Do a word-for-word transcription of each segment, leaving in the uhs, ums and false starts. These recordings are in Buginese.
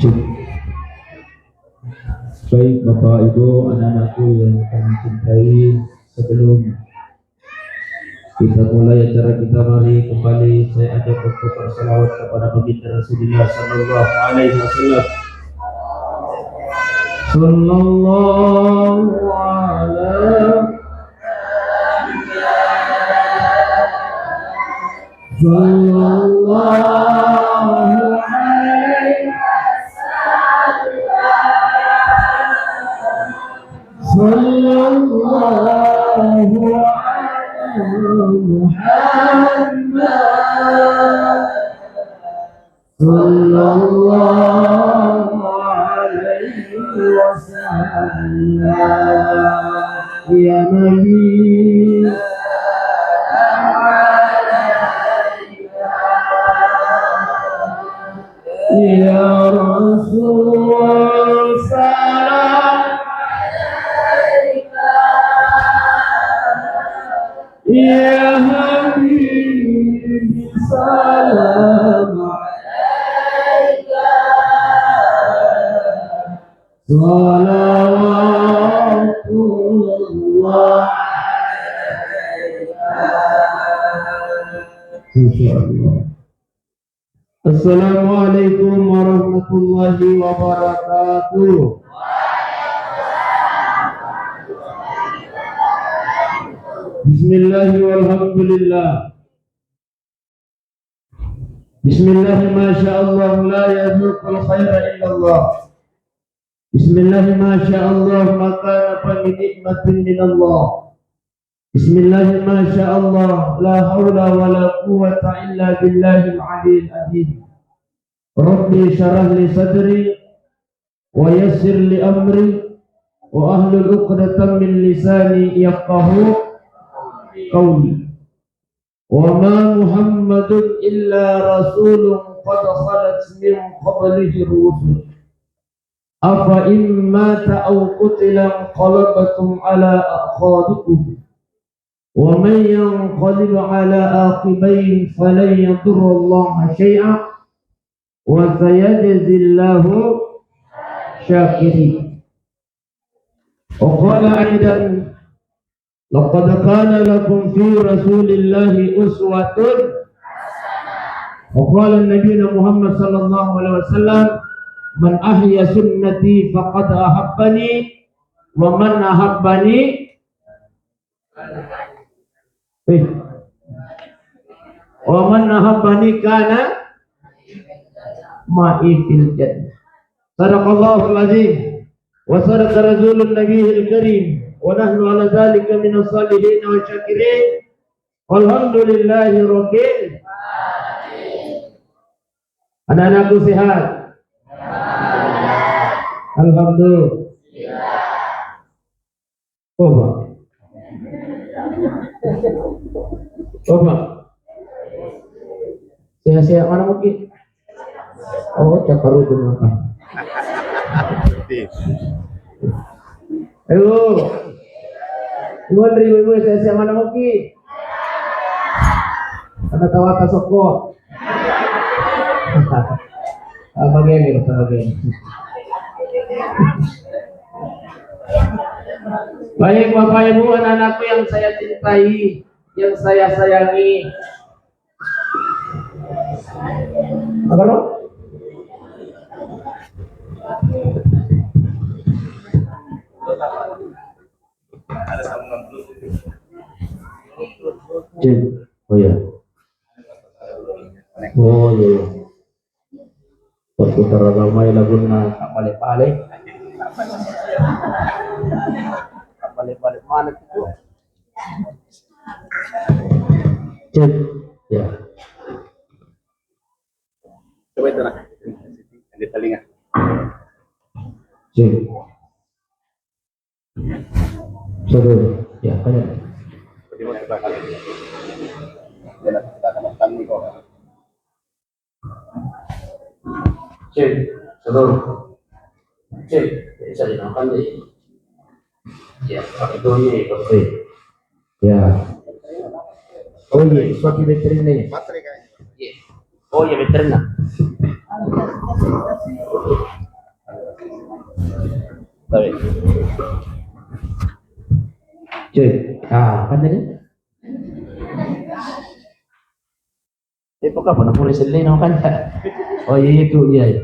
Baik, Bapak, Ibu, anak-anakku yang kami cintai, sebelum kita mulai acara kita, mari kembali saya ajak untuk berselawat kepada Baginda Rasulullah sallallahu alaihi wasallam. Sallallahu ala Sallallahu alaihi wasallam. Sallallahu ala Muhammad. Sallallahu alaihi wasallam. Ya Nabi, ya Rasul, salam alaika. Ya Habibi, salam alaika. Salawatullah alaika. Masya Allah. Assalamualaikum warahmatullahi wabarakatuh. Bismillah walhamdulillah. Bismillah, masya Allah, la yazuqul khaira illallah. Bismillah, masya Allah, ma kana fa min ni'matin minallah. Bismillah, masya Allah, la haula wa la quwwata illa billahil aliyil azim. Rabbi syrah li sadri wa yassir li amri wa ahlul uqdatan min lisani yafqahu qawli. Wa ma Muhammadun illa rasulun qad khalat min qablihi rusul. Afa in mata aw qutila inqalabtum ala aqabikum. Wa man yanqalib ala aqibaihi falan yadurrallaha syai'a wa sayajzillahu syakirin. Wa qala aidan, laqad kana lakum fi Rasulillahi uswatun. Wa qala Nabiyuna Muhammad sallallahu alaihi wasallam, man ahya sunnati faqad ahabbani, wa man ahabbani, eh, wa man ahabbani kana ma'i fil jannah. Sadaqallahul azim. Wa sadaqa rasulun nabiyil karim. Wa nahnu ala dzalika minas salihin wa syakirin. Walhamdulillahi rabbil alamin. Anak-anakku sehat? Alhamdulillah. Coba. Coba. Sehat-sehat mana mungkin? Oh, cakar itu apa? Ayo. Iwan ribu ibu sehat-sehat mana mungkin? Ada tawata sokko. Ah, bagian gitu, bagian. Baik, Bapak Ibu, anak-anakku yang saya cintai, yang saya sayangi. Apa lo? Cek. Oh ya. Oh iya. Perputaran ramai lagunna tak balik-balik. Tak balik-balik mana itu? Cek. Ya. Coba itu, nak. Di telinga. Cek. Satu. Ya, kan. Cek, satu. Cek, bisa dimakan deh. Ya, pakai duanya ya, pakai. Ya. Oh iya, suatu baterai nih. Iya. Oh iya, baterai nah. Tapi. Cuy, ah, apa tadi? Eh, pokoknya pernah pura selling kan? Oh iya itu, iya, iya.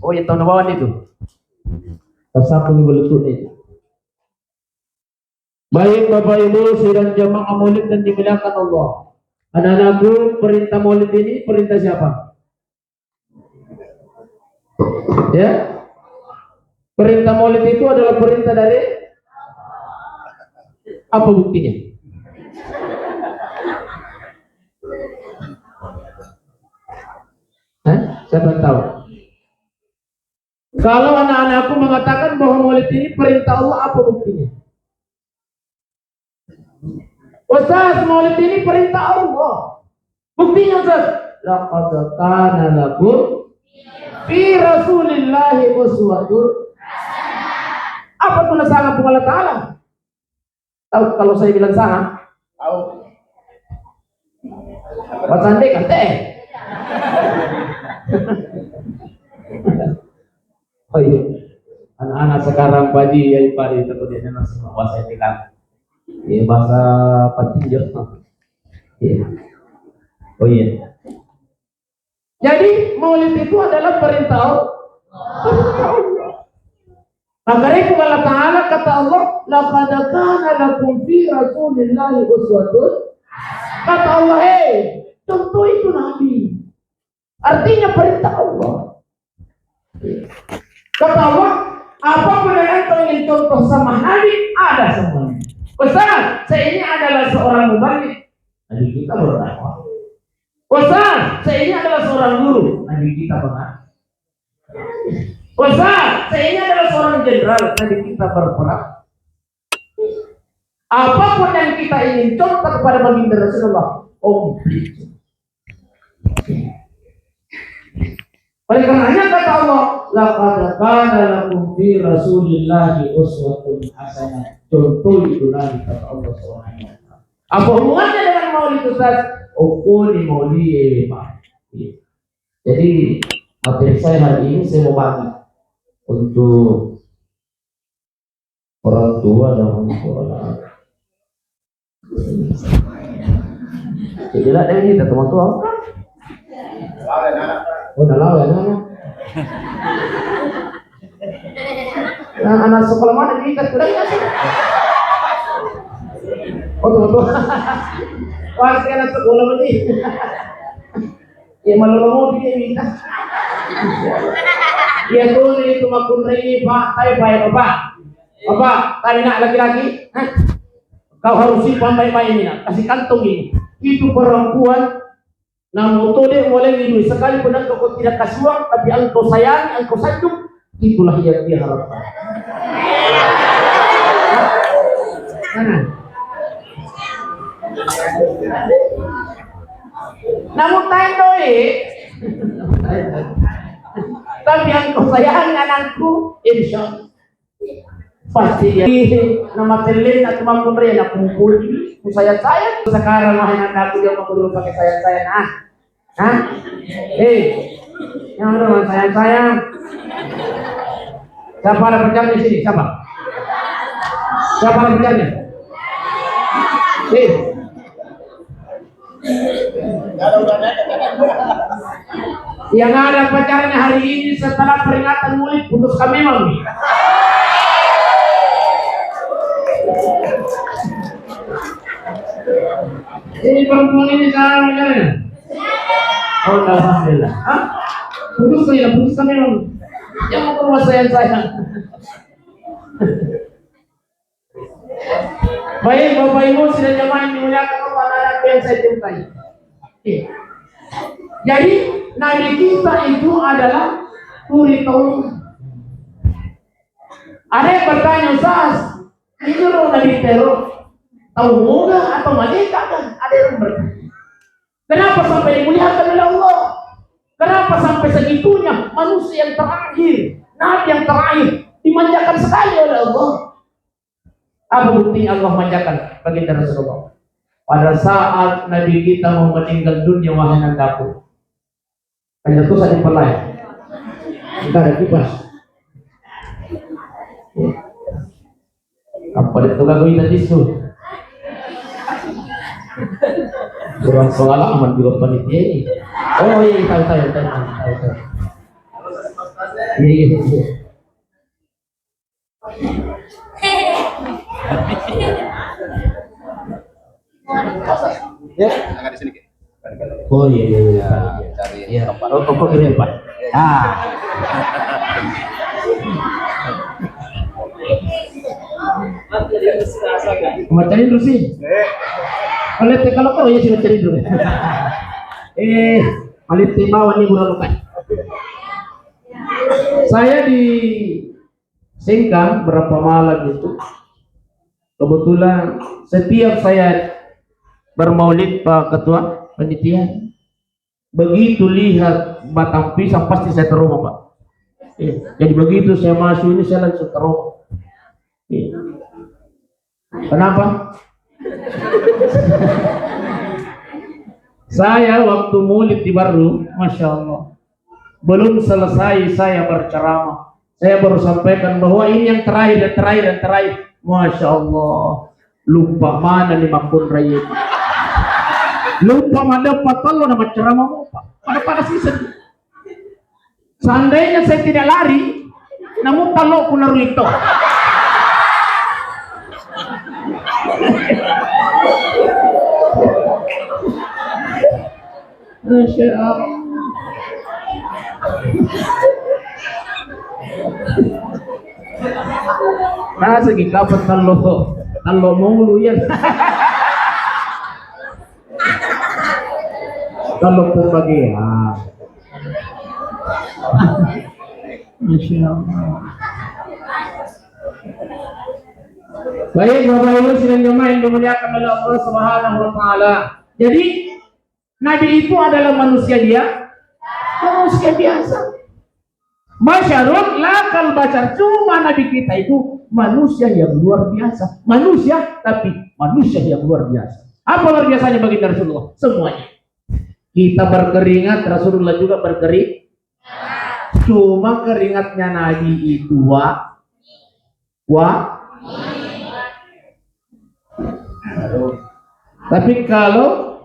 Oh iya, tahun bawah itu. Tersapu di beletut itu. Baik Bapak Ibu sidang jamaah maulid yang dimuliakan Allah. Anak-anakku, perintah maulid ini perintah siapa? Ya? Perintah maulid itu adalah perintah dari apa buktinya? Hah? Siapa yang tahu? Kalau anak-anakku mengatakan bahwa maulid ini perintah Allah, apa buktinya? Ustaz, maulid ini perintah Allah. Buktinya, Ustaz? Laqad kana lakum fi Rasulillahi uswatun. Apa tu nasanga Puang Allah Ta'ala? Tahu kalau saya bilang sama? Tahu. Bacaan deh, kan teh. Oh iya. Anak-anak sekarang, Pak Haji, ya, Pak Haji, itu dia, dia langsung bahasa itu kan. Iya, bahasa Patinjo. Iya. Oh iya. Jadi, maulid itu adalah perintah Allah. Perintah Allah. Maka dari Allah Ta'ala, kata Allah, "Laqad kana lakum fi Rasulillahi uswatun." Kata Allah, "Hei, contoh itu Nabi." Artinya perintah Allah. Kata Allah, "Apapun yang engkau ingin contoh sama Nabi, ada semuanya." Ustaz, saya ini adalah seorang mubalig. Nabi kita berdakwah. Ustaz, saya ini adalah seorang guru. Nabi kita berdakwah. Ustaz, saya ini adalah seorang jenderal. Nabi kita berperang. Apapun yang kita ingin contoh kepada baginda Rasulullah, komplit. Oleh karenanya kata Allah, "Laqad kana lakum fi Rasulillahi uswatun hasanah." Contoh itu Nabi, kata Allah, seorang yang apa hubungannya dengan maulid, Ustaz? Okko ni maulid, Pak. Iya. Jadi, materi saya hari ini saya mau bagi untuk orang tua dan orang tua. Jadi lah, ini kita teman tua. Oh, udah lama ya, anak. Nah, anak sekolah mana kita? Sudah ya? Oh, teman tua. Wah, saya anak sekolah ini. Iya, malolo modi dia minta. Iya, tuh, itu makkunrai, Pak. Tapi, Pak, ya, Bapak. Bapak, tadi nak laki-laki, hah? Kau harus simpan baik-baik ini, nak. Kasih kantong ini. Itu perempuan, namu to de' boleh minum. Sekalipun engkau tidak kasih uang, tapi engkau sayangi, engkau sanjung, itulah yang dia harapkan. Nah. Namu tae doi. Tapi engkau sayangi anakku, insya Allah. Pasti dia. Nama telen atau mampun re, nak kumpul. Ku sayang-sayang. Sekarang, wahai anakku, dia mau dulu pakai sayang-sayang. Ah. Hah? Eh, yang ada orang sayang-sayang. Siapa ada pacarnya sini? Siapa? Siapa ada pacarnya? Eh. Yang ada pacarnya hari ini setelah peringatan Maulid, putuskan memang. Ini perempuan ini salah pacarnya. Oh, alhamdulillah. Hah? Putus saya, putus kami, Bang. Jangan perlu sayang-sayang. Baik, Bapak Ibu, sidang jamaah yang dimuliakan Allah, anak-anak yang saya cintai. Oke. Jadi, Nabi kita itu adalah turi tahu. Ada yang bertanya, "Ustaz, ini roh Nabi Tero, tahu moga atau malaikat kan?" Ada yang bertanya. Kenapa sampai dimuliakan oleh Allah? Kenapa sampai segitunya manusia yang terakhir, nabi yang terakhir, dimanjakan sekali oleh Allah? Apa buktinya Allah manjakan baginda Rasulullah? Pada saat Nabi kita mau meninggal dunia, wahai anakku, hanya tuh saya pelai. Kita ada kipas. Ya. Pada tukang kuita tisu. Kurang pengalaman juga panitia ini. Oh iya, tahu, tahu, tahu, tahu, tahu. Iya, iya, iya. Ya. Agak di sini, Ki. Oh iya, iya, iya. Ya, cari tempat. Oh, oh, oh, gini, Pak. Ah. Macam itu sih. Kalau kalau kau ya sih macam itu. Eh, paling timbawani bulan lupa. Saya di Sengkang berapa malam itu, kebetulan setiap saya bermaulid, Pak Ketua Panitia, begitu lihat batang pisang pasti saya trauma, Pak. Iya. Jadi begitu saya masuk ini saya langsung trauma. Iya. Kenapa? Saya waktu maulid di Barru, Masya Allah, belum selesai saya berceramah, saya baru sampaikan bahwa ini yang terakhir, yang terakhir, yang terakhir. Masya Allah, lupa mana nih makun raya. Lupa mana patalo nama ceramah, Pak. Pada-pada sih sedih. Seandainya saya tidak lari, namun kalau pun itu. Masya Allah. Nah, segi kapan talo, talo mulu ya. Kalau pembagian. Masya Allah. Baik, Bapak Ibu sidang jemaah yang dimuliakan oleh Allah Subhanahu wa Ta'ala. Jadi, Nabi itu adalah manusia dia, manusia biasa. Basyarun lakal basyar, cuma Nabi kita itu manusia yang luar biasa. Manusia, tapi manusia yang luar biasa. Apa luar biasanya baginda Rasulullah? Semuanya. Kita berkeringat, Rasulullah juga berkeringat. Cuma keringatnya Nabi itu wa, wa. Tapi kalau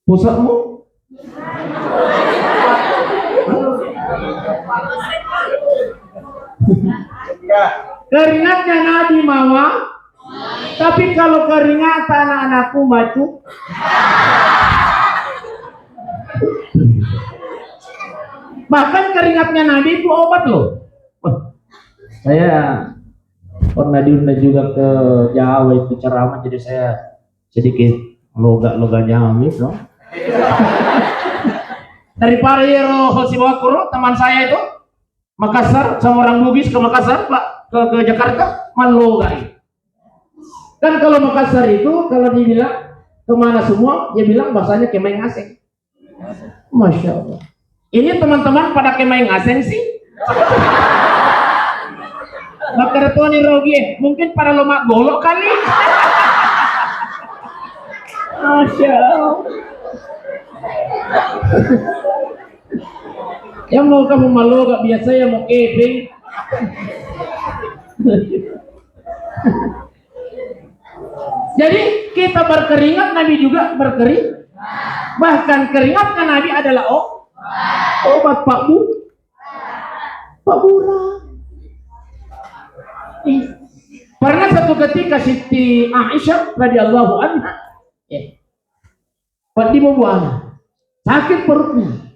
pusatmu, keringatnya Nabi mawa, tapi kalau keringat anak-anakku macu. Bahkan keringatnya Nabi itu obat loh. Wah, saya pernah diundang juga ke Jawa itu ceramah, jadi saya sedikit loga-loga Jawa gitu. Daripada iyaro sibawa kuro teman saya itu Makassar, sama orang Bugis ke Makassar, Pak, ke, ke Jakarta, mallogai. Kan kalau Makassar itu kalau dibilang kemana semua, dia bilang bahasanya kemain asing. Masya Allah. Ini teman-teman pada kemain asing sih. Makkeda toni rogie, mungkin pada lo maggolo kali. Masya Allah. Yang mau kamu maloga biasa ya mau keping. Jadi kita berkeringat, Nabi juga berkeringat. Bahkan keringatnya Nabi adalah o-, obat Pak Bu, Pak Bura. Pernah satu ketika Siti Aisyah radhiyallahu anha, eh, Peddi buana. Sakit perutnya.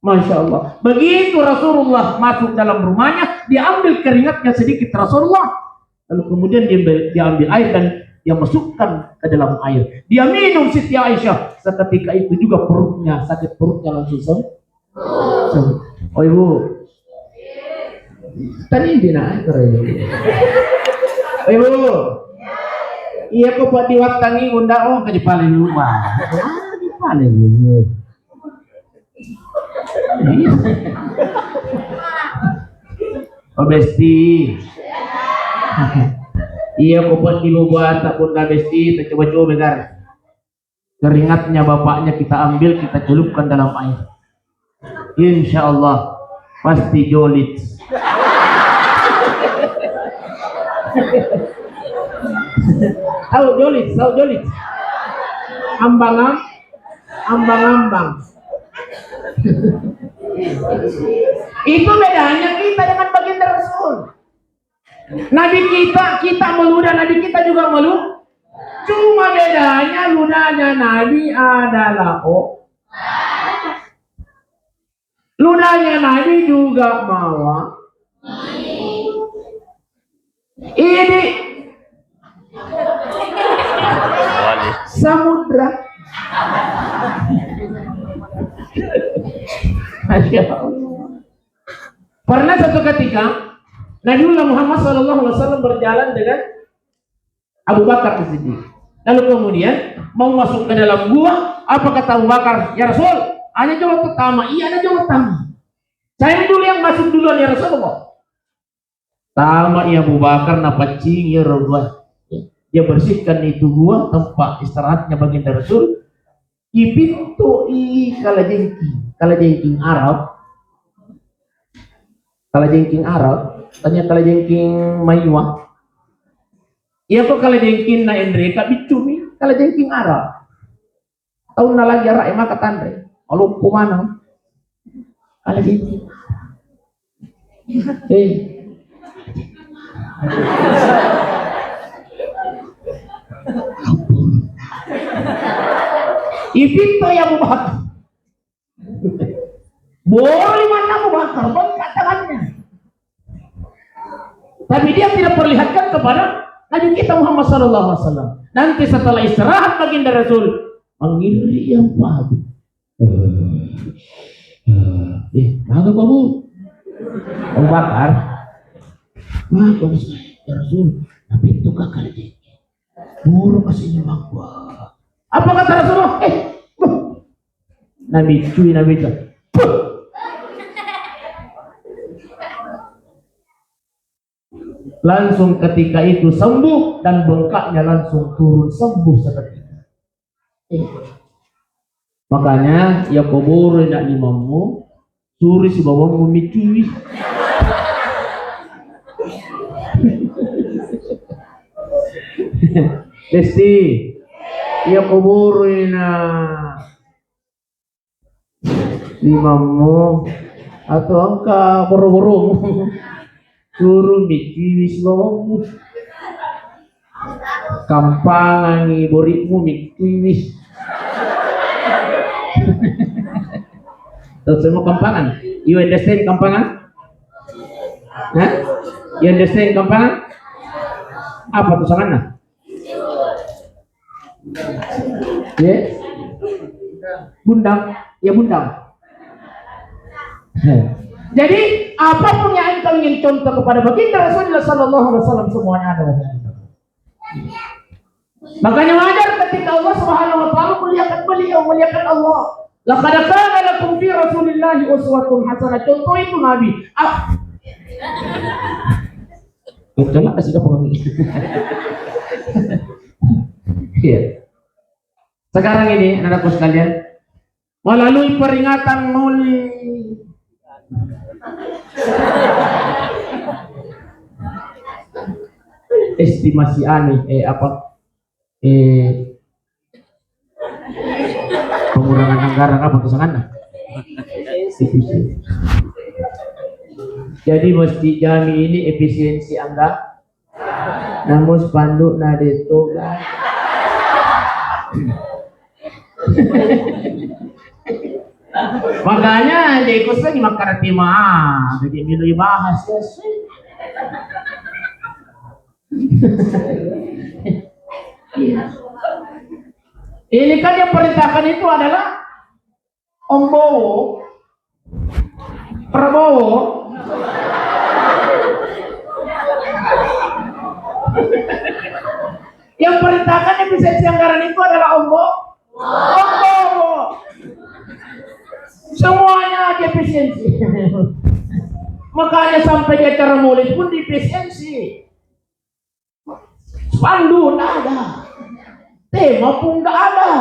Masya Allah. Begitu Rasulullah masuk dalam rumahnya, dia ambil keringatnya sedikit Rasulullah. Lalu kemudian dia ambil, dia ambil air dan dia masukkan ke dalam air. Dia minum Siti Aisyah. Seketika itu juga perutnya, sakit perutnya langsung sembuh. Oh, Ibu. Tadi dina, Ibu. Ibu. Iya, kok buat diwatangi undang, oh, ke Jepang ini, Pak. Ah, Jepang ini. Oh, Besti. Iya, kok buat di Bogor, tak pun Besti, tak coba-coba, Gar. Keringatnya bapaknya kita ambil, kita celupkan dalam air. Insya Allah pasti jolit. Tahu jolis, tahu jolis. Ambang-am-, ambang-ambang. Itu bedanya kita dengan baginda Rasul. Nabi kita, kita meludah, Nabi kita juga melu-, cuma bedanya ludahnya Nabi adalah o-, ludahnya Nabi juga mawa. Ini samudra. Masya Allah. Pernah satu ketika Nabiullah Muhammad sallallahu alaihi wasallam berjalan dengan Abu Bakar Siddiq. Lalu kemudian mau masuk ke dalam gua, apa kata Abu Bakar? "Ya Rasul, ada jawab pertama, iya ada jawab pertama. Saya dulu yang masuk duluan ya Rasulullah." Tama iya Abu Bakar, napaccing iya ro gua. Dia bersihkan itu gua, tempat istirahatnya baginda Rasul. Ipitto i kalajengking, kalajengking Arab, kalajengking Arab, tanya kalajengking maiwa. Iya kok kalajengking na Enre ka biccumi, kalajengking Arab. Taunna lagi araq e maka tanre. Maloppo maneng. Kalajengking. Eh. Ipitto ya Abu Bakar. Boro limanna Abu Bakar, bengkak tangannya. Tapi dia tidak perlihatkan kepada Nabi kita Muhammad sallallahu alaihi wasallam. Nanti setelah istirahat baginda Rasul, mengiri yang padu. Eh, eh, eh, maga kamu? Abu Bakar. Maga, ya Rasul? Tapi itu kakak lagi. Buruk kasih nyemak gua. Apa kata Rasulullah? Eh, buh. Nabi cuy, Nabi itu. Buh. Langsung ketika itu sembuh dan bengkaknya langsung turun sembuh seketika. Eh. Makanya, ya kuburu nak limammu, suri sibawammu micui. Desti, ya kuburu na limammu atau engka boro-boromu. Turu mikiwis lommu. Kampangangi borimu mikiwis. Terus semua kampangan. You understand kampangan? Hah? You understand kampangan? Apa tuh sanganna? Ya? Bundang, ya bundang. Jadi apapun yang engkau ingin contoh kepada baginda Rasulullah sallallahu alaihi wasallam semuanya ada. Makanya wajar ketika Allah Subhanahu wa taala muliakan beliau, muliakan Allah. Laqad kana lakum fi Rasulillahi uswatun hasanah. Contoh itu Nabi. Ah. Itulah kasih apa kami. Iya. Sekarang ini, anak-anakku sekalian, melalui peringatan Maulid, estimasi anu, eh, apa, eh, pengurangan anggaran apa tuh sanganna? Jadi Masjid Jami ini efisiensi anggaran. Namun spanduk na deto ga. Makanya jadi ikut lagi makan tema. Jadi minum bahas ya. Ini kan yang perintahkan itu adalah Ombowo, Prabowo. Yang perintahkan efisiensi anggaran itu adalah Ombo-, Ombowo. Semuanya defisiensi. Makanya sampai di acara Maulid pun defisiensi. Spanduk nggak ada. Tema pun nggak ada.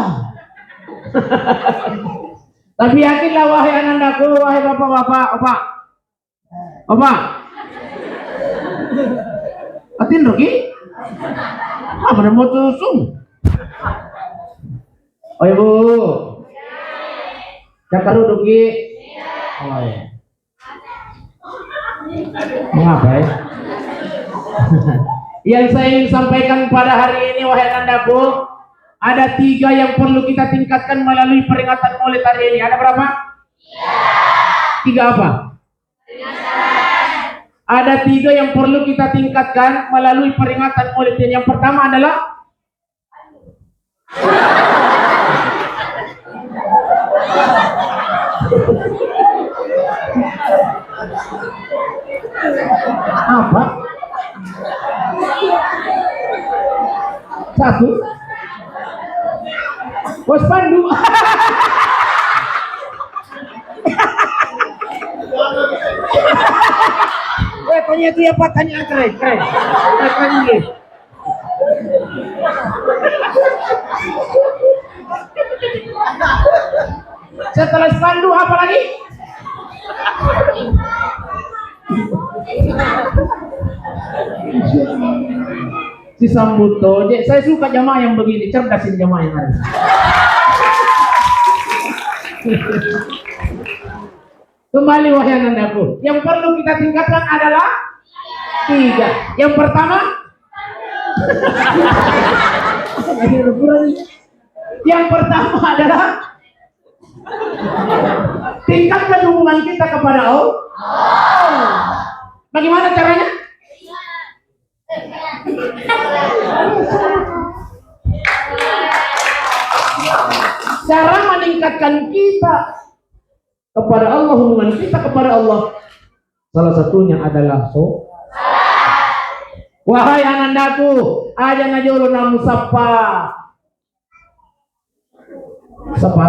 Tapi yakinlah, wahai anandaku, wahai bapak-bapak, opa. Opa. Atin rugi? Mana mau susung? Oh, Ibu. Cakar duduk, Ki. Oh, iya. Mengapa, ya? Yang saya ingin sampaikan pada hari ini, wahai anandaku, ada tiga yang perlu kita tingkatkan melalui peringatan Maulid hari ini. Ada berapa? Tiga apa? Ada tiga yang perlu kita tingkatkan melalui peringatan Maulid ini. Yang pertama adalah apa? Satu. Bos Pandu. Eh, tanya itu ya, Pak, tanya keren, keren. Eh, tanya dia. Setelah spanduk apa lagi? Si Sambuto, je, saya suka jamaah yang begini, cerdas ini jamaah yang ada. Kembali, wahai anandaku, yang perlu kita tingkatkan adalah tiga. Yang pertama, yang pertama adalah tingkatkan hubungan kita kepada Allah. Bagaimana caranya? Cara meningkatkan kita kepada Allah, hubungan kita kepada Allah, salah satunya adalah so. Wahai anandaku, aja najolo namu sappa. Sappa.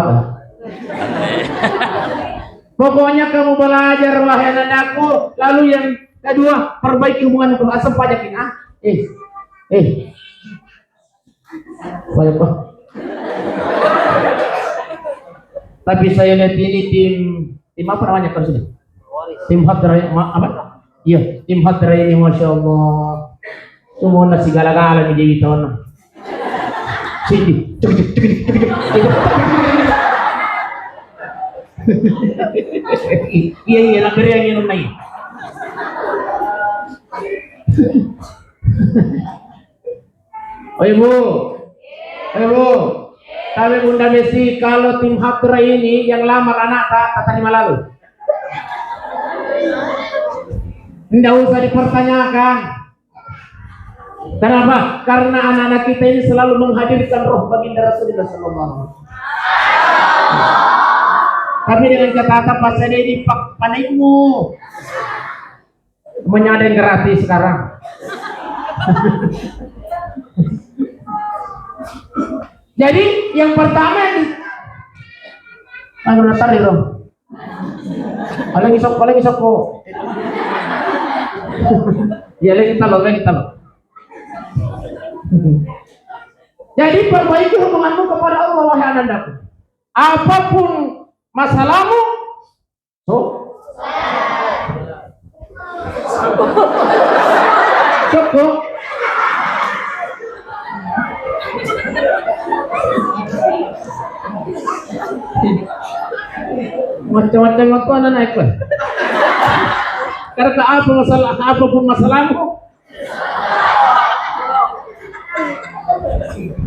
Pokoknya kamu belajar, wahai anandaku. Lalu yang kedua, perbaiki hubungan. Asam pajakin, ah. Eh, eh. Saya, Pak. Tapi saya lihat ini tim, tim apa namanya kalau sudah? Tim Hadra, ma-, apa? Iya, tim Hadra ini, Masya Allah. Semua nasi gala-gala di Dewi Tona. Sini, cek, cek, cek, cek, cek, cek. Iya, iya, nak beri yang minum lagi. Oh, Ibu. Oh, Ibu. Tapi Bunda Desi, kalau tim Hapra ini yang lamar anak tak, tak terima lalu. Nggak usah dipertanyakan. Kenapa? Karena anak-anak kita ini selalu menghadirkan roh baginda Rasulullah sallallahu alaihi wasallam. Tapi dengan catatan, pas saya ini pak panaimu. Menyadeng gratis sekarang. Jadi yang pertama yang di-, anu, natar dong. Paling isok, paling isok kok. Ya, lagi talo, lagi talo. Jadi perbaiki hubunganmu kepada Allah, wahai anandaku. Apapun masalahmu, so? Cukup. Macam-macam apa anak naik, Pak? Karena apa masalah, apapun masalahmu,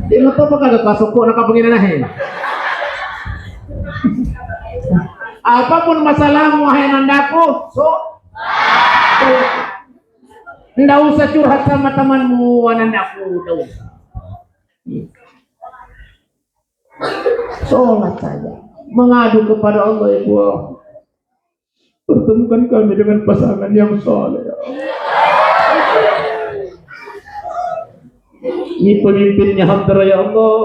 Tino to paka ga kasoko na kapangina nahe. Apapun masalahmu, wahai anandaku, so. Ndak usah curhat sama temanmu, anandaku, ndak usah. Sholat saja. Mengadu kepada Allah, ya Allah. Pertemukan kami dengan pasangan yang saleh, ya Allah. Ini pemimpinnya Hamdara, ya Allah.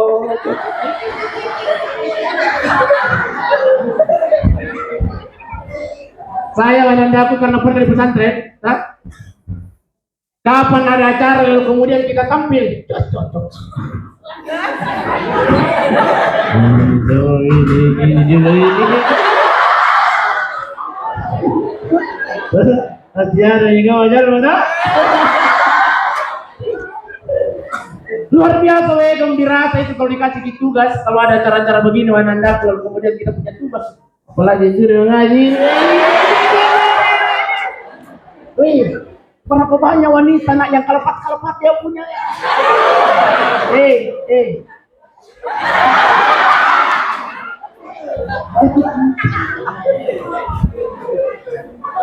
Saya, anandaku, karena pernah di pesantren, tak? Kapan ada acara lalu kemudian kita tampil? Cocok, cocok. Ini, ini juga ini. Masih ada yang mau ajar, mana? Lu Luar biasa, weh, gembira saya itu kalau dikasih tugas, kalau ada acara-acara begini, wah, nanda pulang, kemudian kita punya tugas. Apalagi itu dia ngaji. Wih, berapa banyak wanita nak yang kelepat-kelepat dia punya. Eh, eh.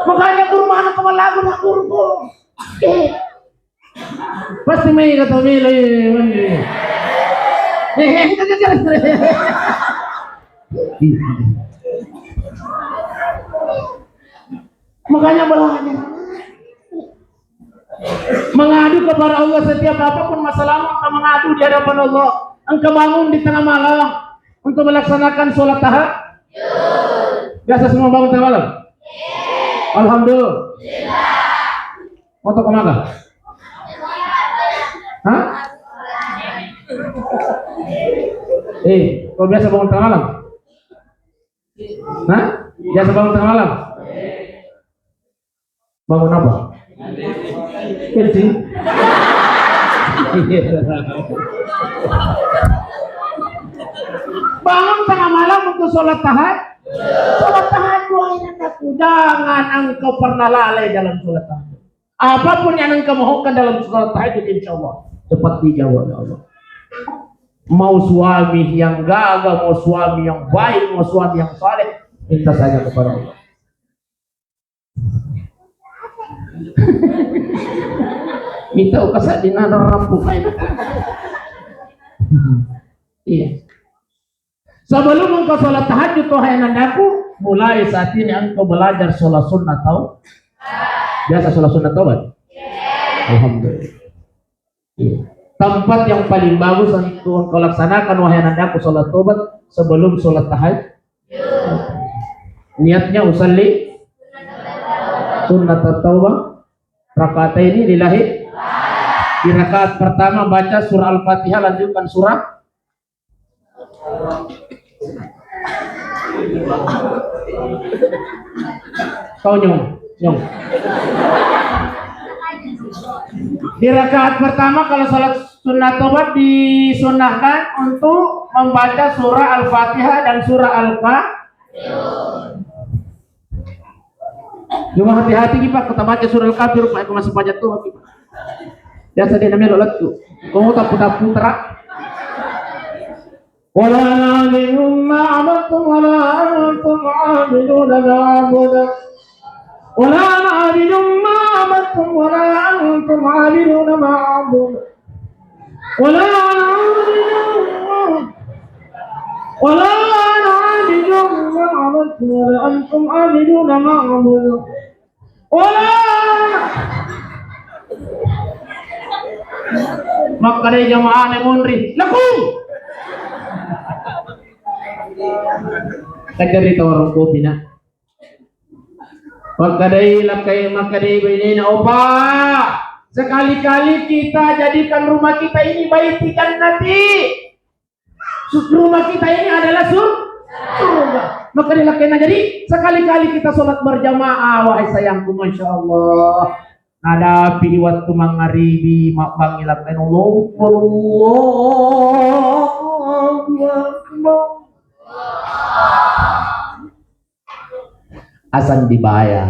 Makanya guru mana kepala aku nak guru. Eh. Pasti mai kata melo, eh, mandi. Eh, eh, eh, eh, eh. Makanya belajar. Mengadu kepada Allah setiap apapun masalahmu, engkau mengadu di hadapan Allah. Engkau bangun di tengah malam untuk melaksanakan sholat tahajud. Biasa semua bangun tengah malam? Alhamdulillah. Moto kemana? Hah? Eh, kau biasa bangun tengah malam? Hah? Biasa bangun tengah malam? Bangun apa? Kencing. Bangun tengah malam untuk sholat tahajud. Sholat tahajud, wahai anakku, jangan engkau pernah lalai dalam sholat tahajud. Apapun yang engkau mohonkan dalam sholat tahajud, insya Allah cepat dijawab oleh Allah. Mau suami yang gagah, mau suami yang baik, mau suami yang saleh, minta saja kepada Allah. Minta ukasa di nada rampu. Iya. Sebelum engkau sholat tahajud, wahai anakku, mulai saat ini engkau belajar sholat sunnah tau. Biasa sholat sunnah taubat? Alhamdulillah. Iya. Tempat yang paling bagus untuk engkau laksanakan, wahai anakku, sholat taubat sebelum sholat tahajud. Niatnya usalli sunnat taubah rakaat ini lillahi. Di rakaat pertama baca surah Al-Fatihah, lanjutkan surah. Kau nyong, nyong. Di rakaat pertama kalau salat sunat tobat disunahkan untuk membaca surah Al-Fatihah dan surah Al-Kafirun. Cuma hati-hati ki, Pak, kita baca surah Al-Kafir, Pak, aku masih baca tuh, Pak. Biasa dia namanya lettu. Kau tapu-tapu terak. Wala ana abidun ma abadtum wala antum abiduna ma a'bud. Wala ana abidun ma abadtum wala antum abiduna ma a'bud. Wala ana abidun ma, wala ana abidun ma abadtum wala antum abiduna ma a'bud. Wala. Makkadai jamaah ne monri. Laku. Kajari tawarung kopi na. Makkadai lakkai, makkadai bainena, opa. Sekali-kali kita jadikan rumah kita ini baiti jannati. Su-, rumah kita ini adalah sur-, surga. Maka dilakena. Jadi, sekali-kali kita sholat berjamaah, wahai sayangku, Masya Allah. Nadapi waktu mangaribi, mabbangi lakena, Allahu Akbar. Azan dibayar.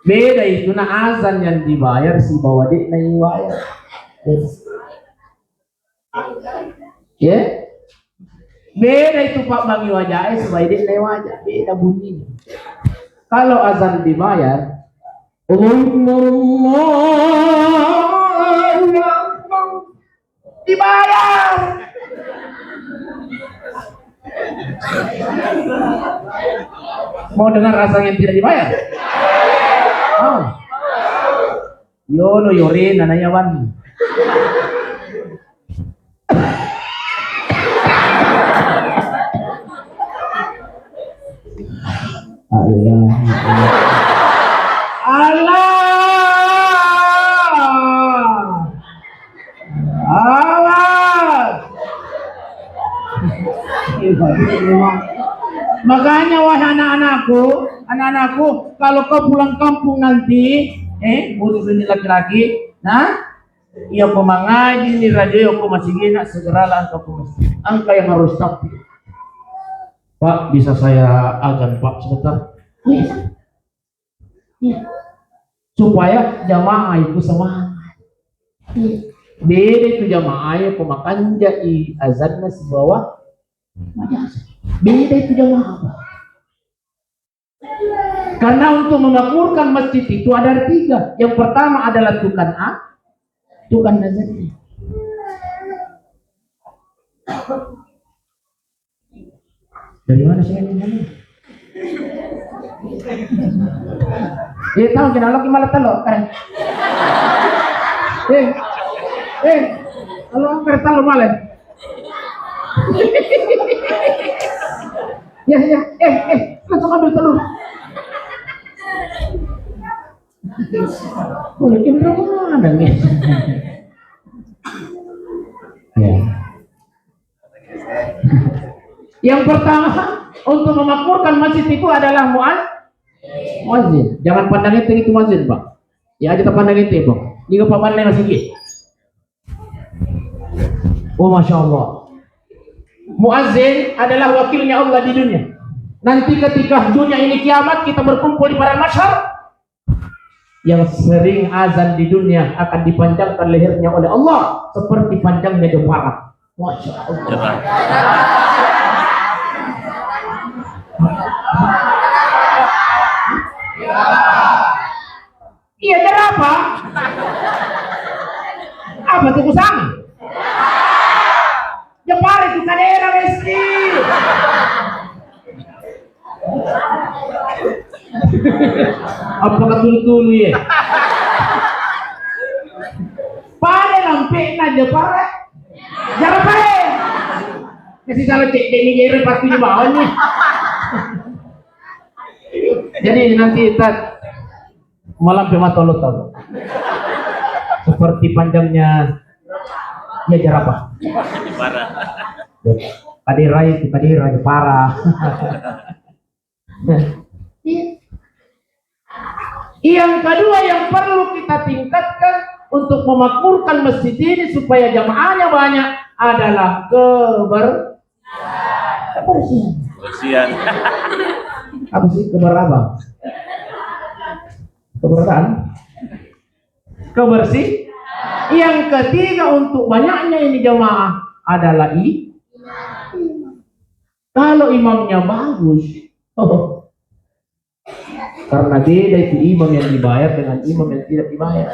Beda itu na azan yang dibayar sibawa de'na iwayar. Ya? Beda itu, Pak, bang, iwajae sibawa de'na iwaja. Beda bunyinya. Kalau azan dibayar, Allahu Akbar, Allahu Akbar. Dibayar. Mau dengar azan yang tidak dibayar? Oh. Yolo, yorena naya wan. Allah. Allah. Awas. Makanya, wahai anak-anakku, anak-anakku, kalau kau pulang kampung nanti, eh, khusus ini laki-laki, nah, Iya, ko mangaji ni radio, ko masigi na, segeralah engkau ke masjid. Engkau yang harus tampil. "Pak, bisa saya azan, Pak, sebentar?" "Oh, iya, Pak." Iya. Supaya jamaah itu semangat. Iya. Beda itu jamaah ya, ko makanjai azanna sibawa maja. Beda itu jamaah, Pak. Karena untuk memakmurkan masjid itu ada tiga. Yang pertama adalah tukang a-, tukang azan. Dari mana saya ini? Eh, tahu kenapa lagi malah telur, kan? Eh, eh, kalau angker telur malah. Ya, ya, eh, eh, langsung ambil telur. Boleh kira mana nih? Ya. Yang pertama, untuk memakmurkan masjid itu adalah muaz-, muazin. Jangan pandang enteng itu muazin, Pak. Ya, aja terpandang enteng, Pak. Ini Pak Mandai masih gini. Oh, Masya Allah. Muazin adalah wakilnya Allah di dunia. Nanti ketika dunia ini kiamat, kita berkumpul di padang mahsyar, yang sering azan di dunia akan dipanjangkan lehernya oleh Allah seperti panjangnya jempara. Masya Allah. Iya, jerapah. Apa tuh kusang? Jempara itu kadera besti. Apa katulu-tulu ya? Pada lampe na jempara. Jerapah. Kasih salah cek demi jere pasti di bawahnya. Jadi nanti tat malampe matolo tau. Seperti panjangnya ya jerapah. Parah. Kadera itu, kadera, parah. Yang kedua yang perlu kita tingkatkan untuk memakmurkan masjid ini supaya jamaahnya banyak adalah keber-, kebersihan. Kebersihan. Apa sih keber apa? Keberatan? Kebersih. Yang ketiga untuk banyaknya ini jamaah adalah i-, kalau imamnya bagus, oh, karena beda itu imam yang dibayar dengan imam yang tidak dibayar.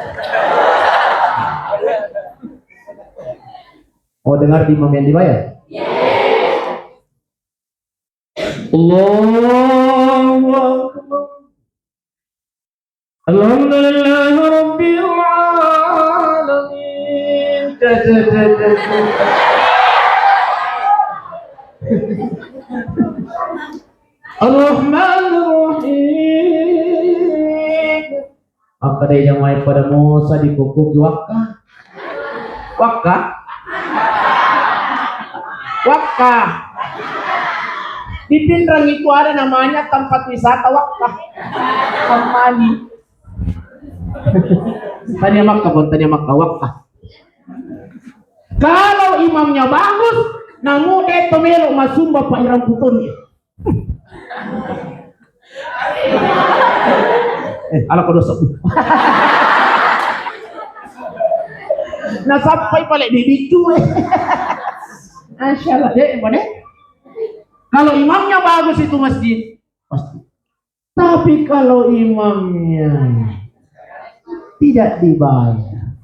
Oh, dengar di imam yang dibayar? Allahu Akbar. Alhamdulillah Rabbil Alamin. Ar-Rahmanir Rahim. Maka dé' jamaé pada mosa dikokkoki Wakka. Wakka. Wakka. Di Pinrang itu ada namanya tempat wisata Wakka. Kembali. Tania Makka pun, Tania Makka, Wakka. Kalau imamnya bagus, namu dé' to melo masumba pairang putun. Eh, ala ko dosa. Nasappai pale bibiccu, eh. Masya Allah, dé', dé'. Kalau imamnya bagus itu masjid, pasti. Tapi kalau imamnya tidak dibayar,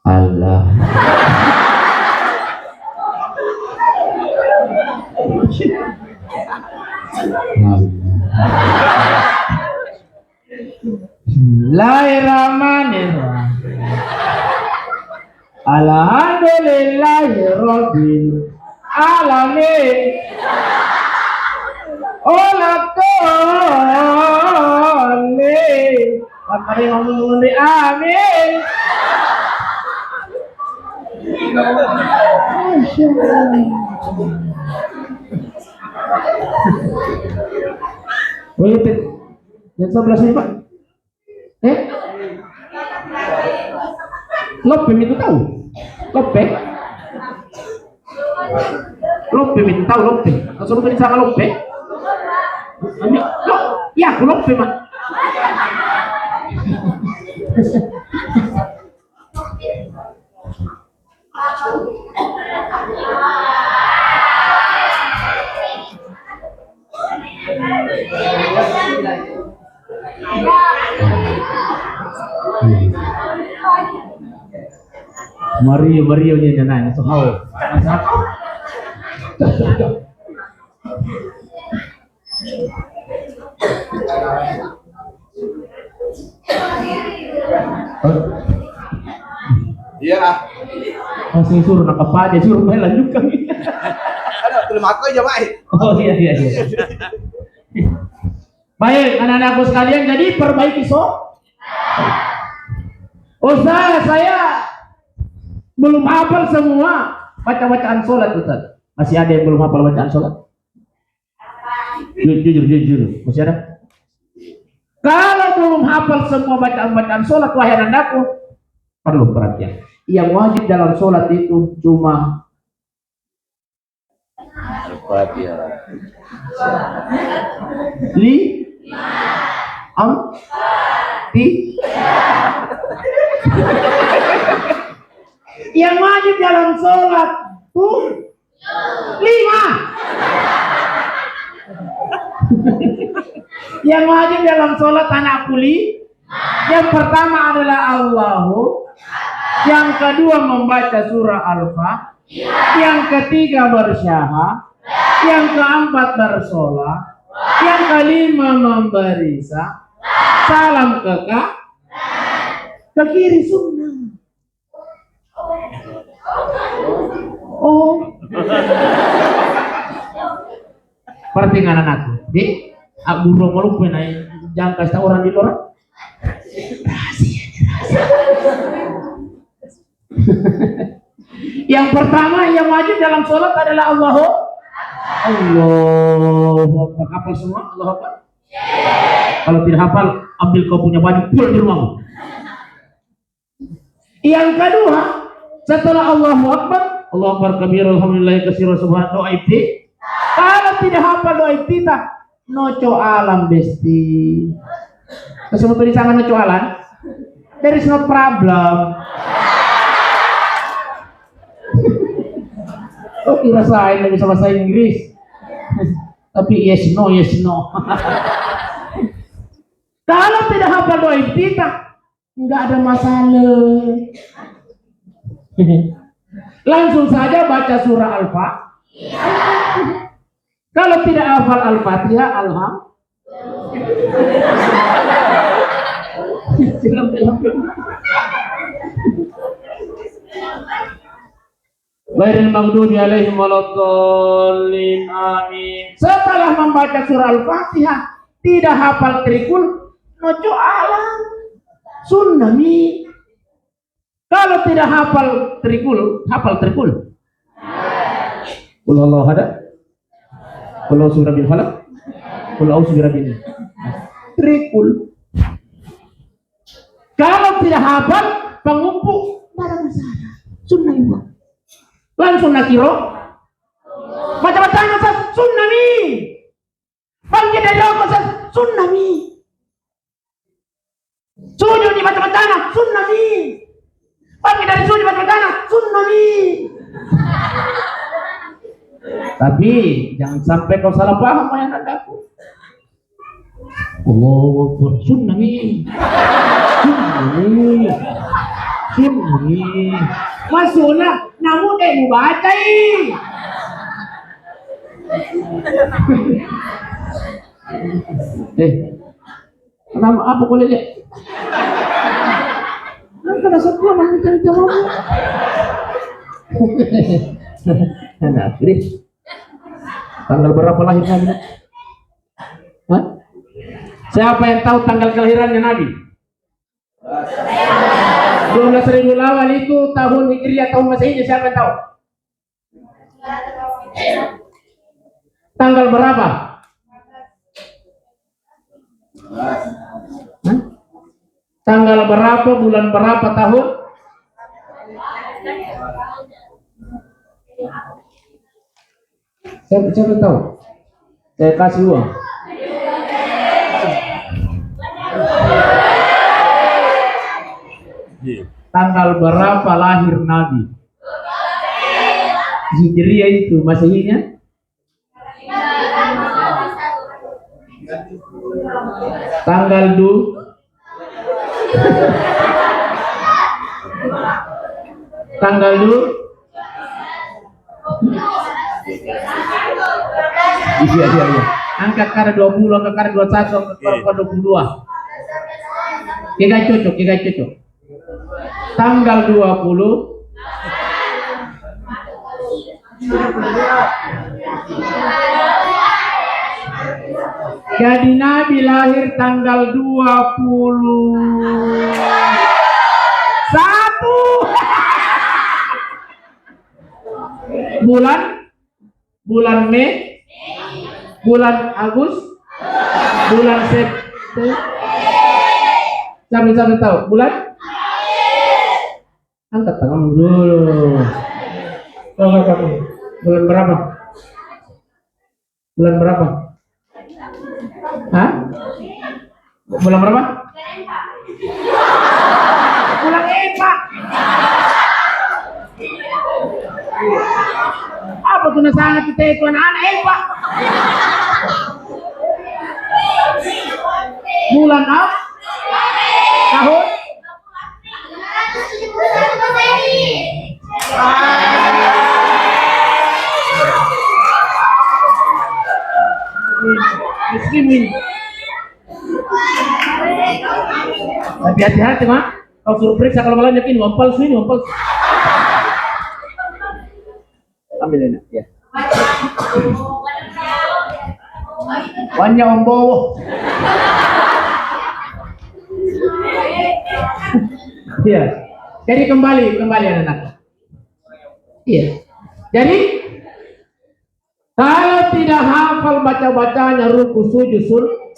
Allah. Allah. Bismillahirrahmanirrahim. Alhamdulillahirabbil alamin. Ola tole. Amin. Boleh, Pit. Jam sebelas ini, Pak. Eh? Loppe mi tu tau? Loppe? Loppe mi tu tau, Loppe? Kau sebut tadi sama Loppe? Lo, ya aku Loppe, Mak. Mario, Mario ni nana, so hao. Iya. Masih suruh nangkap aja, suruh main lanjutkan. Ada, belum aku aja, Pak. Oh, iya, iya, iya. Baik, anak-anakku sekalian, jadi perbaiki so. Ustaz, saya belum hafal semua baca-bacaan sholat, Ustaz. Masih ada yang belum hafal bacaan sholat? Ju-, jujur, jujur, masih ada? Kalau belum hafal semua bacaan-bacaan sholat, wahai anakku, perlu perhatian. Yang wajib dalam sholat itu cuma Al-Fatihah. Li? Am? Ti? Yang wajib dalam sholat tuh lima. Yang wajib dalam sholat, anakku, li-, yang pertama adalah Allahu, yang kedua membaca surah Al-Fatihah, yang ketiga bersyahadat, yang keempat bersolat, yang kelima memberi sa-, salam ke ka-, ke kiri, sunnah. Oh. Perhatikan anakku. Di, agguru maluku na jangka sa orang di luar. Rahasia, rahasia. Yang pertama yang wajib dalam sholat adalah Allahu, Allahu Akbar. Hafal semua Allahu Akbar? Kalau tidak hafal, ambil kau punya baju, pulang di rumahmu. Yang kedua, setelah Allahu Akbar, Allahu Akbar kabir, alhamdulillah katsira, subhan, doa iftitah. Kalau tidak hafal doa iftitah, noco alam, besti. Kesebut di sana noco alam, there is no problem. Oh, kirasain nggak bisa bahasa Inggris. Tapi yes, no, yes, no. Kalau tidak hafal doa iftitah, nggak ada masalah. Langsung saja baca surah Al-Fatihah. Kalau tidak hafal Al-Fatihah, alham. Ghairil maghdubi alaihim waladdallin. Amin. Setelah membaca surah Al-Fatihah, tidak hafal trikul, noco alam. Sunnah mi. Kalau tidak hafal trikul, hafal trikul. Qul huwallahu ahad. Qul a'udzu birabbil falaq. Qul a'udzu birabbin nas. Trikul. Kalau tidak hafal, pangumpu, tidak ada masalah. Sunnah juga. Langsung nakiro. Baca-bacana, Ustaz, sunnah mi. Bangkit dari rokok, Ustaz, sunnah mi. Sujud di baca-bacana, sunnah mi. Bangkit dari sujud, baca-bacana, sunnah mi. Tapi jangan sampai kau salah paham, ya anakku. Allahu Akbar. Sunnah mi. Sunnah mi. Sunnah mi. Maksudnya, namu de' mubacai. Eh, kenapa? Apa boleh lihat? Kan kena sekolah, mana cari jawabnya? Nah, jadi, tanggal berapa lahir Nabi? Hah? Siapa yang tahu tanggal kelahirannya Nabi? Dua belas Rabiul Awal itu tahun Hijriah, tahun Masehinya, siapa yang tahu? Tanggal berapa? Hah? Tanggal berapa, bulan berapa, tahun? Siapa, siapa tahu? Saya kasih uang. Tanggal berapa lahir Nabi? Hijriah itu, Masehinya? Tanggal du-, tanggal du-, iya, iya, iya. Angka kada dua puluh, angka kada dua satu, angka kada dua puluh dua. Kega cocok, kega cocok. Tanggal dua puluh. Jadi Nabi lahir tanggal dua puluh satu. Bulan Bulan Mei, bulan Agus, bulan September. Siapa, siapa tahu? Bulan? Angkat tanganmu dulu. Coba kamu. Bulan berapa? Bulan berapa? Hah? Bulan berapa? Bulan Eva. Apa tuh, nasanga kita itu anak-anak Eva? Bulan apa? Tahun? Muslimin. Tapi hati-hati, Mak. Kau suruh periksa kalau malamnya ini, uang palsu ini, uang palsu. Ambil ini, ya. Banyak uang bowo. Iya. Jadi kembali, kembali anak-anak. Iya. Jadi, kalau tidak hafal baca-bacanya ruku sujud sun-,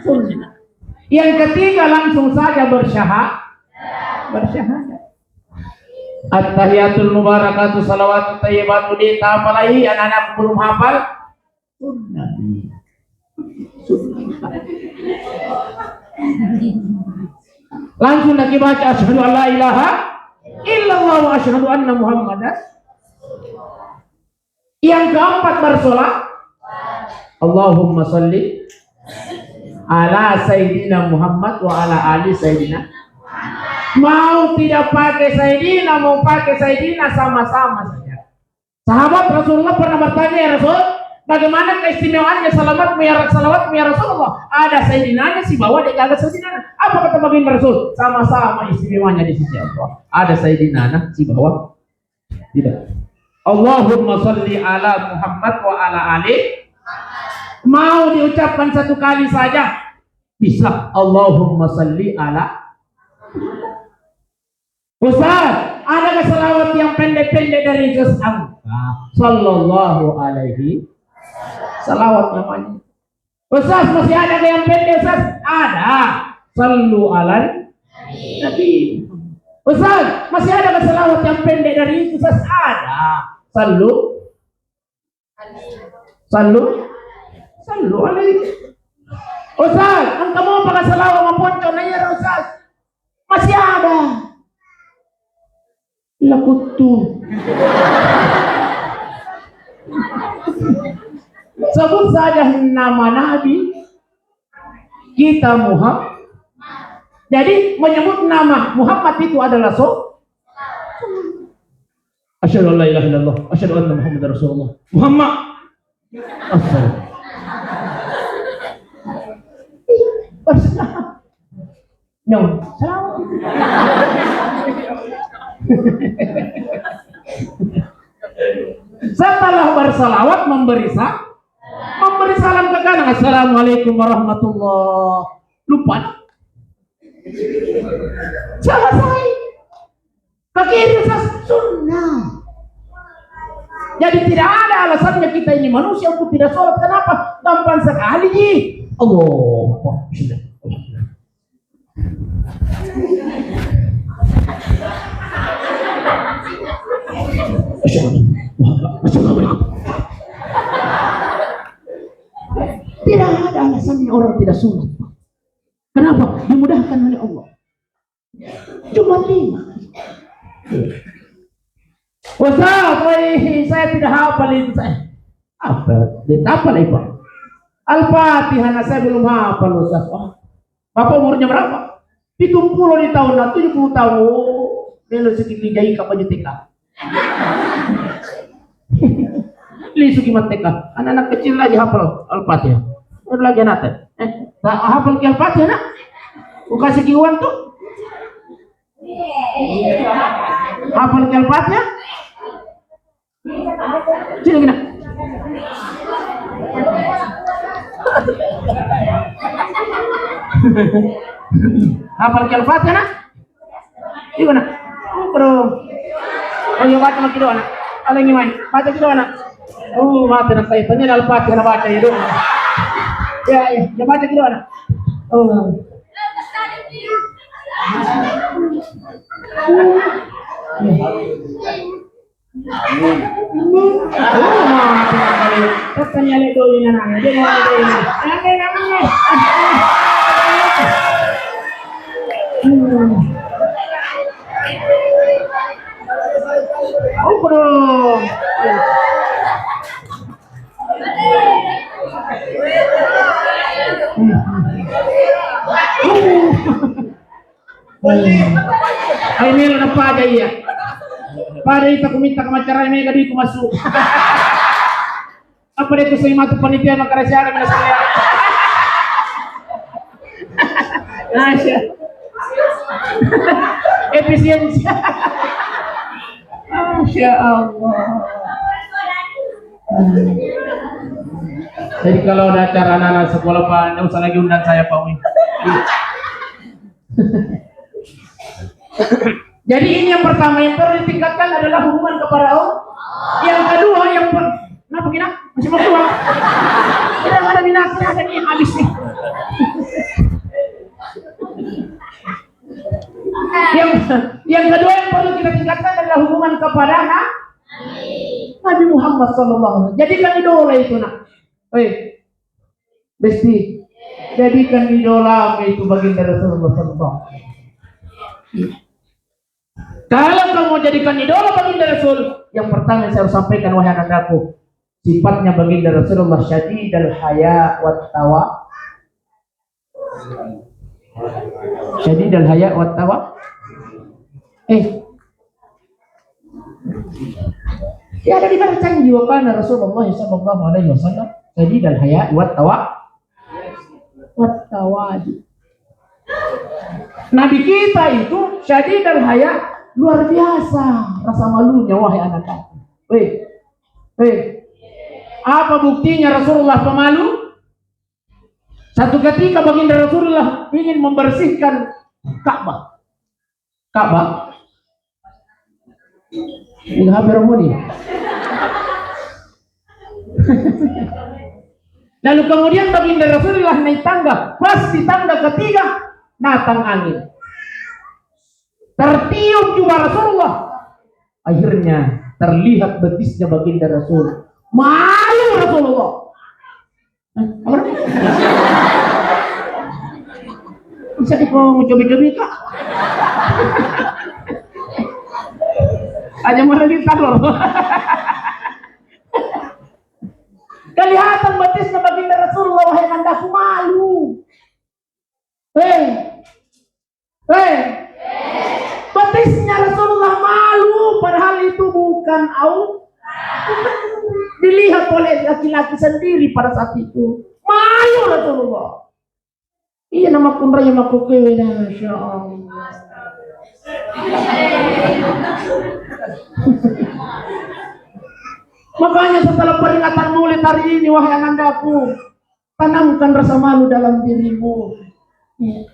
sunnah. Yang ketiga langsung saja bersyaha-, bersyahadat. At-tahiyatul mubarakatu salawatu thayyibatu, di tapalai anak-anak belum hafal. Sunnah. Sunnah. Langsung lagi baca, "Asyhadu an la ilaha illallah wa asyhadu anna Muhammadan." Yang keempat bersolat, "Allahumma salli ala Sayyidina Muhammad wa ala ali Sayyidina." Mau tidak pakai Sayyidina, mau pakai Sayyidina, sama-sama saja. Sahabat Rasulullah pernah bertanya, "Ya Rasul, bagaimana keistimewaannya salamatmu ya, salawatmu ya Rasulullah?" "Ada Sayyidinanya sibawa de'gaga Sayyidinana." Apa kata baginda Rasul? "Sama-sama istimewanya di sisi Allah. Ada Sayyidinana sibawa tidak." "Allahumma salli ala Muhammad wa ala ali." Mau diucapkan satu kali saja bisa. "Allahumma salli ala." Ustaz, adakah salawat yang pendek-pendek dari juz Amma? Sallallahu alaihi. Salawat namanya. Ustaz, masih ada yang pendek, Ustaz? Ada. Sallu ala Nabi. Ustaz, masih ada salawat yang pendek dari itu, Ustaz? Ada. Sallu. Sallu. Sallu alaihi. Ustaz, engka mopa salawat maponcong na iyaro, Ustaz? Masih ada. Lakuttu. Sebut saja nama Nabi kita, Muhammad. Jadi menyebut nama Muhammad itu adalah so-, asyhadu an la ilaha illallah, asyhadu anna Muhammadar Rasulullah. Muhammad. Asal. Nyong, salam. Setelah bersalawat, memberi sa-, memberi salam ke kanan, "Assalamualaikum warahmatullah." Lupa. Selesai. Ke kiri, Ustaz, sunnah. Jadi tidak ada alasannya kita ini manusia untuk tidak sholat. Kenapa? Gampang sekali ji. Allahu Akbar. Bismillah. Assalamualaikum. Tidak ada alasannya orang tidak sunat. Kenapa? Dimudahkan oleh Allah. Cuma lima. Ustaz, woi, saya tidak hafal itu saya. Apa? Dia tak hafal itu. Al-Fatihah, nah, saya belum hafal, Ustaz. Oh. Bapak umurnya berapa? Pitung puluh di tahun, nah, tujuh puluh tahun. Oh, dia lo sedikit jai kapal J T K. Lisuki matteka. Anak-anak kecil lagi hafal Al-Fatihah. Ada lagi anak teh. Eh, tak hafal ke Al-Fatihah, nak? Ku kasih ki uang tuh. Hafal ke Al-Fatihah? Sini, nak. Hafal ke Al-Fatihah, nak? Iya, nak. Bro. Oh, iya, baca maki doa, nak. Alengi mai. Baca ki doa, nak. Oh, mate, nak, saya tanya Al-Fatihah, nak, baca, iya, doa. Ya, ya, ya, baca ki doa, nak. Oh. Amin. Amin. Katanya le doi nana, dia mau doi. Nanti namanya. Apa dong? Ai melo na pada iya. Pada ita ku minta kemacarai mega di ku masuk. Apa dia ku sai matu panitia makarasiara mena saya. Masya. Efisiensi. Masya Allah. Jadi kalau ada acara anak-anak sekolah, Pak, nggak usah lagi undang saya, Pak Wi. Jadi ini yang pertama yang perlu ditingkatkan adalah hubungan kepada Allah. Yang kedua yang per, kenapa kita masih mau tua? Kita nggak ada minat, ada nih habis nih. Yang yang kedua yang perlu kita tingkatkan adalah hubungan kepada na-, Nabi Muhammad sallallahu alaihi wasallam. Jadikan idola itu, nak. Hei, Besti, jadikan idola itu baginda Rasulullah sallallahu alaihi wasallam. Kalau kamu jadikan idola baginda Rasul, yang pertama yang saya harus sampaikan, wahai anakku, sifatnya baginda Rasulullah syadidal haya wat tawa. Syadidal haya wat tawa. Eh, ya, ada di mana canggih, wa kana Rasulullah sallallahu alaihi wasallam syadidal haya wat tawa, wat tawadi. Nabi kita itu syadidal haya, luar biasa rasa malunya, wahai anak-anak. Weh, weh, apa buktinya Rasulullah pemalu? Satu ketika baginda Rasulullah ingin membersihkan Ka'bah. Ka'bah. Ini hampir muni. Lalu kemudian baginda Rasulullah naik tangga. Pas di tangga ketiga, datang angin. Tertiup jubah Rasulullah. Akhirnya terlihat betisnya baginda Rasul. Malu Rasulullah. Hah? Apa? Bisa di ko cobi-cobi, Kak. Aja malah di talor. Kelihatan betisnya baginda Rasulullah, wahai anakku, malu. Hei, hei, betisnya Rasulullah malu, padahal itu bukan au-, dilihat oleh laki-laki sendiri pada saat itu. Malu Rasulullah. Iya, nama kunraya makkukewe, Masya Allah. Makanya setelah peringatan Maulid hari ini, wahai anandaku, tanamkan rasa malu dalam dirimu. Iya.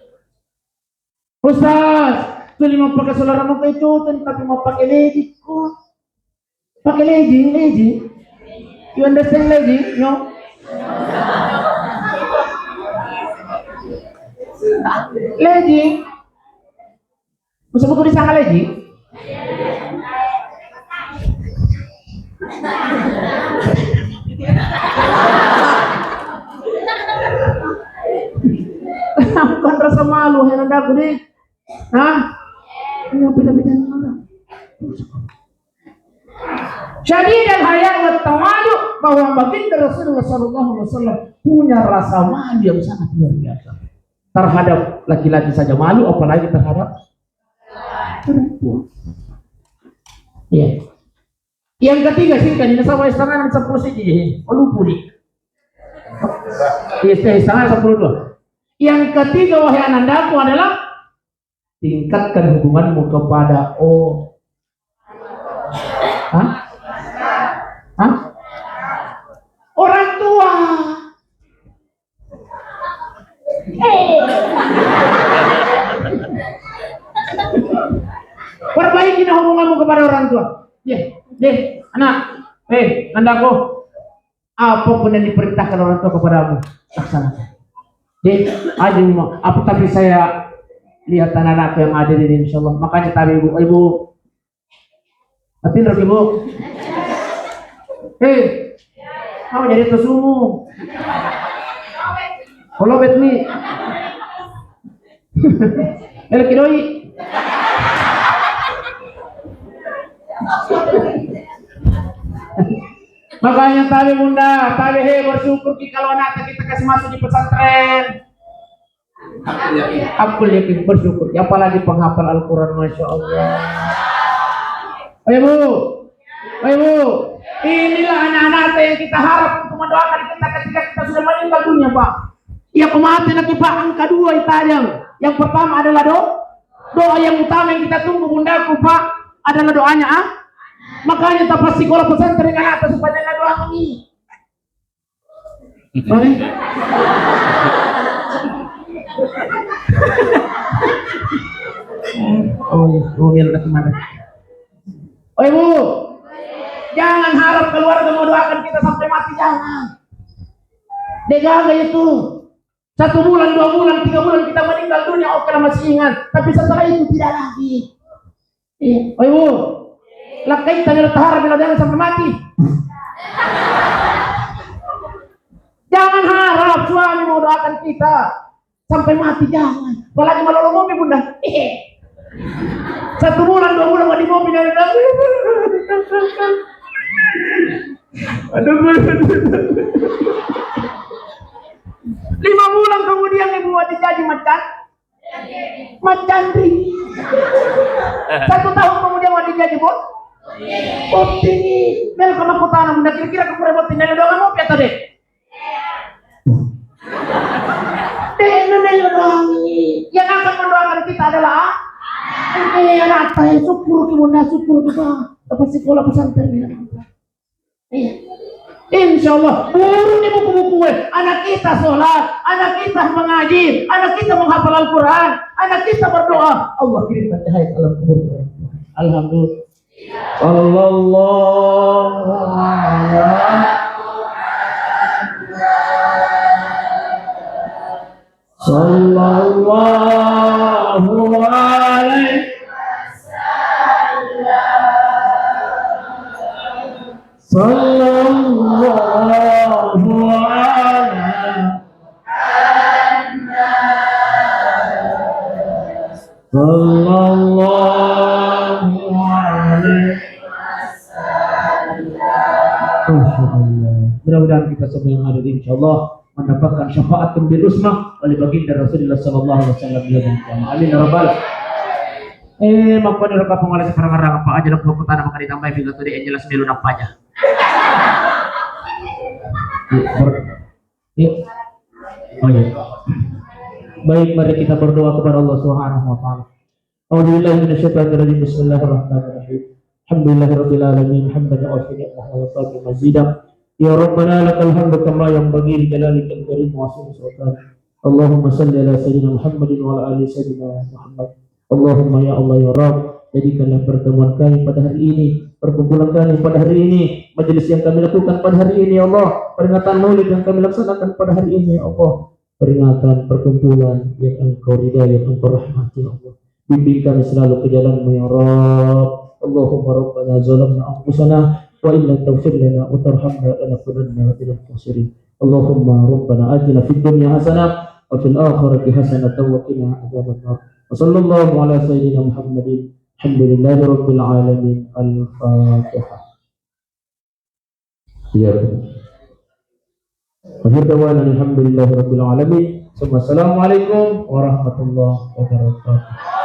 Ustaz, tuli mappake sulara maka itu, tapi mappake lejikku. Pakai legging, legging. You understand legging? No? Legging. Masa buku di sana lagi? Bukan rasa malu, heran aku deh. Hah? Ini beda-beda orang. Syadidal haya wa tawadu, bahwa baginda Rasulullah sallallahu alaihi wasallam punya rasa malu yang sangat luar biasa. Terhadap laki-laki saja malu, apalagi terhadap perempuan. Iya. Yang ketiga sih kan ini sama setengah sepuluh sih, oh, lupa nih. Iya, setengah sepuluh dua. Yang ketiga, wahai anandaku, adalah tingkatkan hubunganmu kepada, oh, hah? Hah? Orang tua. Eh. Perbaiki hubunganmu kepada orang tua. Deh, deh, anak. Eh, anandaku. Apapun yang diperintahkan orang tua kepadamu, laksanakan. Deh, aja mau apa, tapi saya lihat anak-anakku yang hadir ini, insya Allah. Makanya tadi ibu, ibu, tapi ibu, hei, mau jadi tosumu? Kalau bet nih, elok doi. Makanya tabe bunda, tabe he, bersyukur ki kalau anak kita kasih masuk di pesantren. Aku yakin bersyukur, ya, apalagi penghafal Al-Quran, masya Allah. Ayo bu, ayo bu, inilah anak-anak yang kita harap untuk mendoakan kita ketika kita sudah meninggal dunia, Pak. Iya, pemati nanti, Pak, angka dua itajang. Yang pertama adalah do-, doa yang utama yang kita tunggu, bundaku, Pak, adalah doanya, ah. Makanya tak pasti kalau pesantren anak supaya doa kami. Mari. Oh iya, oh iya, udah kemana? Oh ibu, jangan harap keluarga mau doakan kita sampai mati, jangan. Degaga itu. Satu bulan, dua bulan, tiga bulan kita meninggal dunia, oke lah, masih ingat. Tapi setelah itu tidak lagi. Iya. Oh ibu, lakkai tanya lo taharap bilang jangan sampai mati. Jangan harap suami mau doakan kita sampai mati, jangan. Apalagi malolo mopi, bunda. Satu bulan, dua bulan, mau di mopi dari. Aduh. Lima bulan kemudian ibu mau dijaji macan. Macanri. Satu tahun kemudian mau dijaji bot. Botting. Mel kono kutana, bunda, kira-kira kepura botting dari doang mau piata deh. Deh, mel doang. Yang akan mendoakan kita adalah, eh, anak saya, syukur ki, bunda, syukur ki, Pak. Dapat sekolah pesantren ini. Iya. Insya Allah, buruni buku-buku, eh. Anak kita sholat, anak kita mengaji, anak kita menghafal Al-Quran, anak kita berdoa. Allah kirimkan cahaya ke alam kubur. Alhamdulillah. Sallallahu ala Sallallahu alaihi wasallam. Sallallahu ala Muhammad. Sallallahu alaihi wasallam. Masya Allah. Mudah-mudahan kita semua yang hadir, insya Allah, mendapatkan syafaat bil uzma oleh baginda Rasulullah sallallahu alaihi wasallam di yaumil qiyamah. Amin ya rabbal. Eh, makkoni raka pengalaman perang-perang apa aja, laku aku tanah maka ditambahi bila tadi yang jelas melu nampaknya. Ya, ber-, ya. Oh, ya. Baik, mari kita berdoa kepada Allah Subhanahu wa taala. أعوذ بالله من الشيطان الرجيم. بسم الله الرحمن الرحيم. الحمد لله رب العالمين. حمدا يوافي نعمه ويكافئ مزيده. يا ربنا لك الحمد كما ينبغي لجلالك الكريم وعظيم سلطانك. اللهم صل على سيدنا محمد وعلى آل سيدنا محمد. Allahumma ya Allah ya Rabb, jadikanlah pertemuan kami pada hari ini, perkumpulan kami pada hari ini, majelis yang kami lakukan pada hari ini, ya Allah, peringatan maulid yang kami laksanakan pada hari ini, ya Allah, peringatan perkumpulan yang Engkau ridai, yang Engkau rahmati, ya Allah. Bimbing kami selalu ke jalan-Mu, ya Rabb. Allahumma rabbana zalamna anfusana wa in lam taghfir lana wa tarhamna lanakunanna minal khasirin. Allahumma rabbana atina fid dunya hasanah wa fil akhirati hasanatan wa qina adzabannar. Wa sallallahu ala sayyidina Muhammadin. Alhamdulillahi rabbil alamin. Al-Fatihah. Iya. Akhir dawana alhamdulillahi rabbil alamin. Assalamualaikum warahmatullahi wabarakatuh.